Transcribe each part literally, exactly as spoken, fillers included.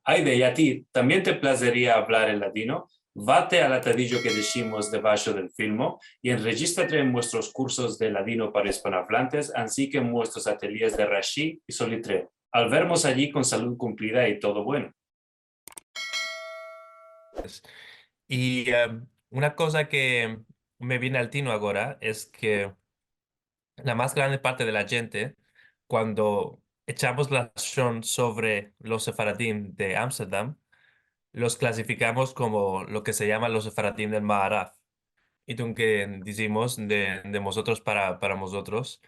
Ayde, i a ti, tambien te plazeria avlar el ladino? Vate al atadijo ke deshimos debasho del filmo i enrejistrate en muestros kursos de ladino para ispanoavlantes, ansi ke en muestros atelyes de Rashi i Solitreo. Al vermos ayi kon salud kumplida i todo bueno. I, em, una koza ke me viene al tino agora es ke la mas grande parte de la djente, kuando echamos lashon sovre los sefaradim de Amsterdam, los klasifikamos komo lo ke se yama los sefaradim del Maarav. I dunke dizimos de, de mozotros para, para mozotros,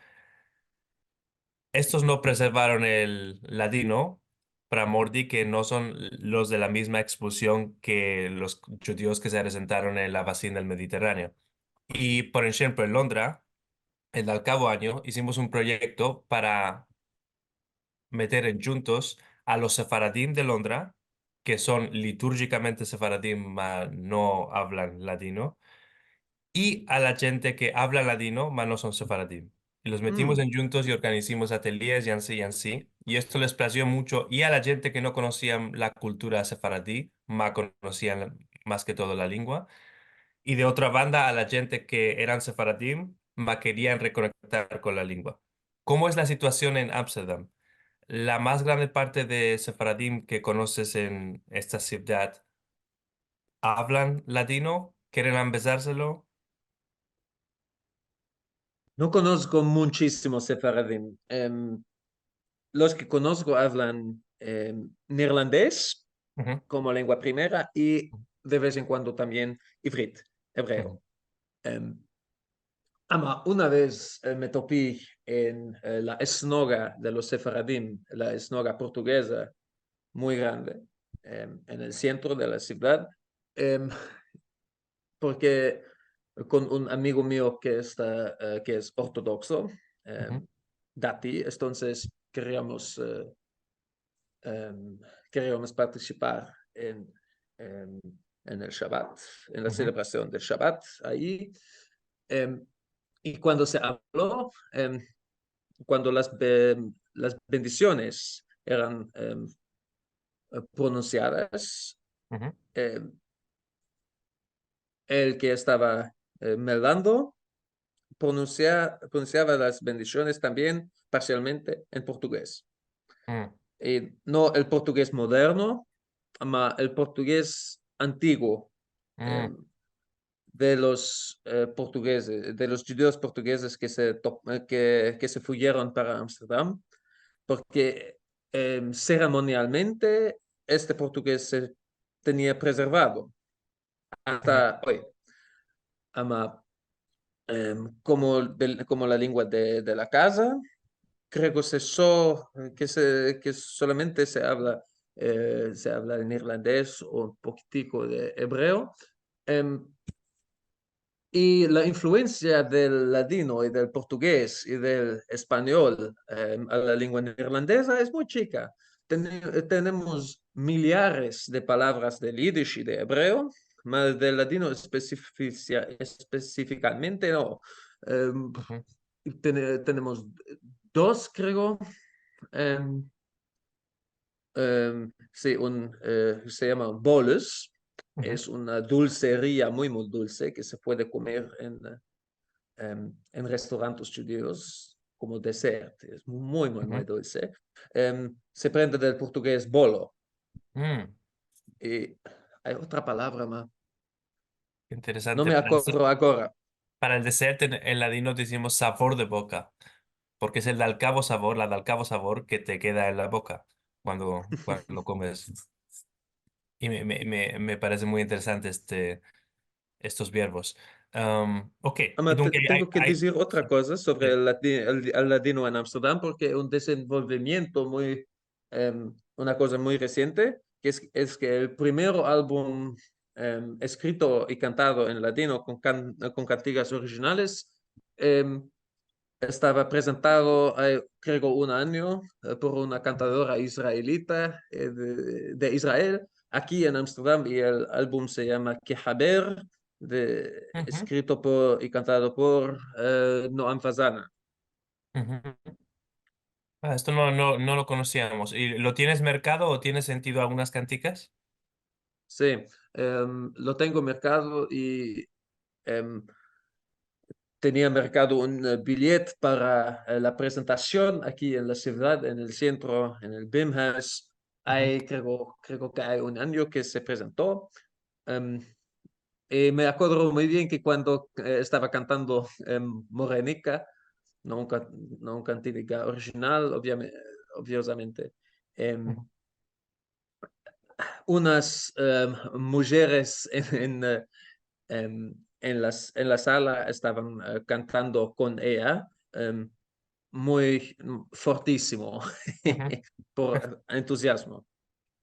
estos no preservaron el ladino, por amor de ke no son los de la mizma ekspulsion ke los djudios ke se asentaron en la vazin del Mediterraneo. I, por enshemplo, en Londra, el dalkavo anyo, izimos un proyekto para meter en djuntos a los sefaradim de Londra, ke son liturjikamente sefaradim, ma no avlan ladino, i a la djente ke avla ladino, ma no son sefaradim. I los metimos en djuntos i organizimos atelyes i ansi, i ansi. I esto les plazio muncho, i a la djente ke no konosian la kultura sefaradi, ma konosian mas ke todo la lengua. I de otra banda, a la djente ke eran sefaradim, ma kerian rekonektar kon la lengua. Komo es la situasion en Amsterdam? La mas grande parte de sefaradim ke konoses en esta sivdad avlan ladino? Keren ambezarselo? No konosko muchisimos sefaradim. Em, los ke konosko avlan, em, neerlandes komo lengua primera i de vez en kuando tambien ivrit, ebreo. Em, ama una vez, eh, me topi en, eh, la esnoga de los sefaradim, la esnoga portugeza, muy grande, em, en el sentro de la sivdad, em, porke kon un amigo mio ke esta, eh, ke es ortodokso, em, dati, entonses keriamos, eh, em, keriamos partisipar en, em, en el Shabat, en la selebrasion del Shabat, ayi. Em, i kuando se avlo, em, kuando las be-, las bendisiones eran, em, eh, pronunsiadas, em, el ke estava, eh, melando pronunsia-, pronunsiava las bendisiones tambien parsialmente en portugues. I no el portugues moderno, ma el portugues antiguo, em, de los, eh, portugeses, de los djudios portugeses ke se to-, eh, ke, ke se fuyeron para Amsterdam, porke, em, seremonialmente este portugues se tenia prezervado asta oy. Ama, em, komo del-, komo la lengua de, de la kaza, kreo ke se so-, ke se, ke solamente se avla, eh, se avla el neerlandes o un pokitiko de ebreo. Em, i la influensia del ladino i del portugues i del espanyol, em, a la lengua neerlandeza es muy chika. Tene-, tenemos millares de palavras del yidish i de ebreo, ma del ladino espesificia-, espesifikamente no. Em, tene-, tenemos dos, kreo. Em, em, si, un, eh, se yama bolus. Es una dulseria muy, muy dulse ke se puede komer en, em, en restorantes djudios komo desert. Es muy, muy, muy dulse. Em, se prende del portugues bolo. I ay otra palavra, ma no me akodro agora. Interesante. Para el desert en, en ladino dizimos savor de boka, porke es el dalkavo savor, la dalkavo savor ke te keda en la boka kuando, kuando lo komes. I me, me, me, me parese muy interesante este, estos verbos. Am, ok, ama, te-, dunke, tengo ke dizir otra koza sovre el lati-, el, el ladino en Amsterdam, porke un dezenvolvimiento muy, em, una koza muy resiente, ke es, es ke el primero album, em, eskrito i kantado en ladino kon kan-, kon kantigas orijinales, em, estava prezentado ay, kreo, un anyo, eh, por una kantadora israelita, eh, de, de Israel, aki en Amsterdam, i el album se yama Kehaber, de, eskrito por i kantado por, eh, Noam Fazana. Ah, esto no, no, no lo konoziamos. I lo tienes merkado o tienes sentido algunas kantikas? Si, em, lo tengo merkado i, em, tenia merkado un, eh, bilyet para, eh, la prezentasion aki en la sivdad, en el sentro, en el Bimhuis. Ay, kreo, kreo ke ay un anyo ke se prezento. Em, i me akodro muy bien ke kuando, eh, estava kantando, em, Morenika, no un ka-, no un kantika orijinal, obviame-, obviozamente, em, unas, em, mujeres en, en, eh, em, en las, en la sala estavan, eh, kantando kon eya, em, muy, mm, fortisimo por entuziazmo.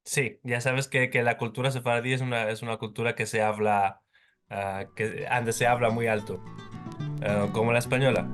Si, ya saves ke, ke la kultura sefaradi es una, es una kultura ke se avla, ah, ke, ande se avla muy alto, ah, komo la espanyola.